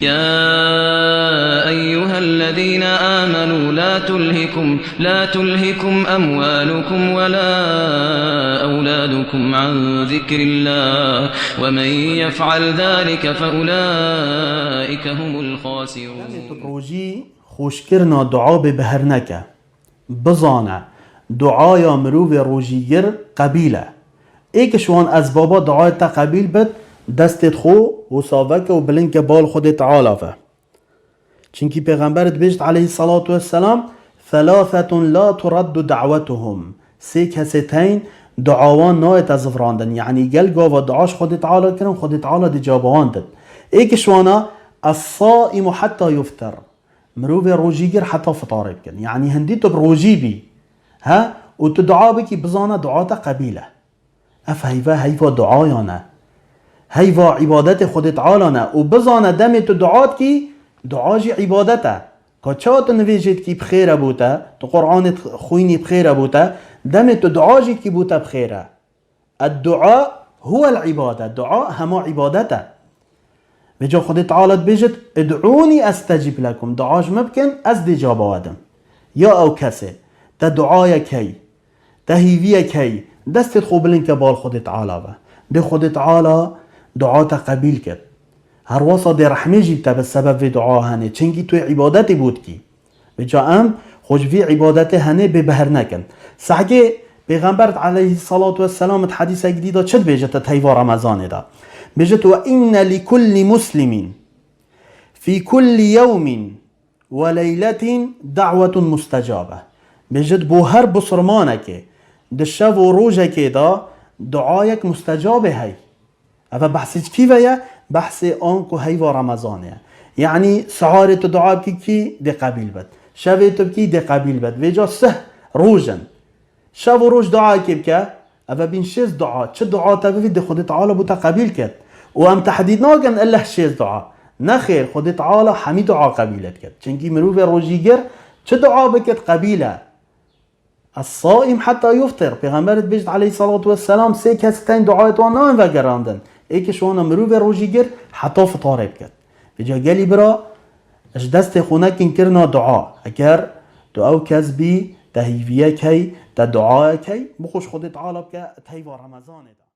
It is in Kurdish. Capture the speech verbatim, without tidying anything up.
يا أيها الذين آمنوا لا تلهكم، لا تلهكم أموالكم ولا أولادكم عن ذكر الله، ومن يفعل ذلك فأولئك هم الخاسرون. Demê tu bi rojî xweşkirina dua bê bi her neke. Bizane, duaya mirovê rojîgir qebîl e. Êk ji wan ezbaba duayê te qebîl bit, destê xwe wisa veke û bilind ke bal Xwedê Teala ve. Çimkî Pêxember dibêjit aleyhissalatu vesselam, "Thalathetun la turaddu da'wetuhum." Sê kesê teyn dua wan nayête zivrandin. Yanî gel gava dua ji Xwedê Teala kirin, Xwedê Teala dê caba wan dit. Êk ji wana, "Es-saimu hatta yuftir." Mirovê rojîgir heta fitarê bikin. Yanî hindî tu bi rojî bî, he, û tu dua bikî, bizane dua te qebîl e. Ev heyva, heyva duayan e. Heyva îbadetê Xwedê Teala ne. Û bizane demê tu dua dikî, dua jî îbadet e. Ka çawa tu nivêjê dikî bi xêr e bo te, tu Quranê xwînî bi xêr e bo te, demê tu dua jî dikî bo te bi xêr e. Ed-dua huwel ibade. Dua hema ibadet e. Vêca Xwedê Teala dibêjit, "Id'ûnî estecib lekum." Dua ji min bikin, ez dê caba we dim. Ya ew kesê, te duayek hey, te hîviyek hey, destê xwe bilind ke bal Xwedê Teala ve. Dê Xwedê Teala dua te qebîl kir. Her wesa dê rehmê jî bi te bi sebeb vê dua henê. Çimkî tu yê îbadetê bo dikî. Vêca em xwe ji vî îbadetê henê bê behr nekin. Sehkê Pêxember aleyhissalatu vesselam di hedîsek dî de çi dibêjit di heyva Remezanê de? Bêjit, "Ve inne li kulli muslimin fi kulli yewmin ve leyletin da'wetun mustecabe." Bêjit, bo her bisurmanekê di şev û rojekê de duayek mustecabê hey. Eve behsê ji kî ve ye? Behsê anku heyva Remezanê ye. Yanî siharê tu dua bikî kî dê qebîl bit. Şevê tu bikî dê qebîl bit. Vêca sih roj in. Şev û roj duayekê bike, eve bîn şêst dua. Çi dua te bivî dê Xwedê Teala bo te qebîl ket. Û em tehdîd nakin ille şêst dua. Nexêr, Xwedê Teala hemî dua qebîl diket. Çimkî mirovê rojîgir çi dua bikit qebîl e. Es-saim heta yuftir. Pêxember dibêjit aleyhissalatu vesselam, sê kes tên duayê wan nayên vegerandin. Êk ji wan e mirovê rojîgir heta fitarê biket. Vêca gelî bira, ji destê xwe nekin kirina dua. Eger tu ew kes bî, te hîviyek hey, te duayek hey, bixwe ji Xwedê Teala bike, di heyva Remezanê de.